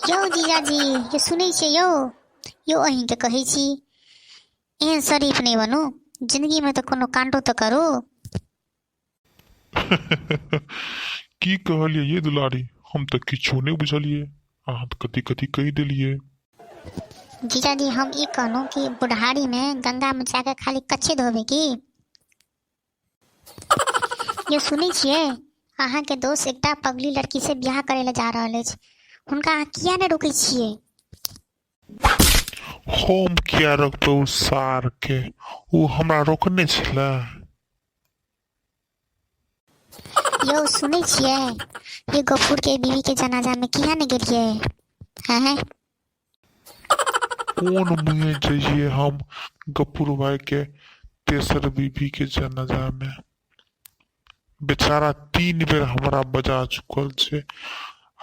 यौ जीजाजी, यौ, सुनै छियै यौ? यौ, अहीँके कहै छी, एहन शरीफ नहि बनू। जिन्दगीमे तऽ कोनो काण्डो तऽ करू। की कहलियै ये दुलारी? हम तऽ किछो नहि बुझलियै। अहाँ तऽ कथी कथी कहि देलियै। जीजाजी, हम ई कहलहुँ कि बुढ़ारीमे गंगामे जाकऽ खाली कच्छे धोबै की? यौ, सुनै छियै? अहाँके दोस्त एकटा पगली लड़की से बियाह करै लए जा रहल अछि। हुनका अहाँ किया नहि रोकै छियै? हम किया रोकबै ओ सारके? ओ हमरा रोकने छलै। यौ, सुनै छियै? ये गफूरके बीवीके जनाजामे किया नहि गेलियै हैं? कोन मुँहे जइए हम गफूर भाईके तेसर बीवीके जनाजामे? बेचारा 3 बेर हमरा बजा चुकल छै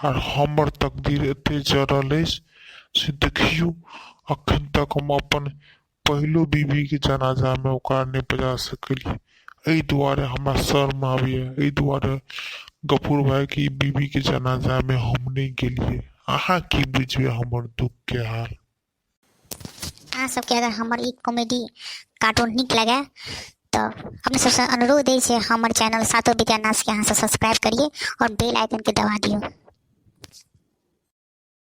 आर हमर तकदीर एते जरल अछि से देखियौ, अखन तक हम अपन पहिलो बीवीके जनाजामे ओकरा नहि बजा सकलियै। एहि दुआरे हमरा शर्म आबैए। एहि दुआरे गफूर भाईके ई बीवीके जनाजामे हम नहि गेलियै। अहाँ की बुझबै हमर दुःखके हाल? अहाँ सबके अगर हमर ई कॉमेडी कार्टून नीक लगे तऽ अपने सबसँ अनुरोध अछि, हमर चैनल सातो विद्यानाशके अहाँ सब सब्सक्राइब करिए और बेल आइकनके दबा दियौ।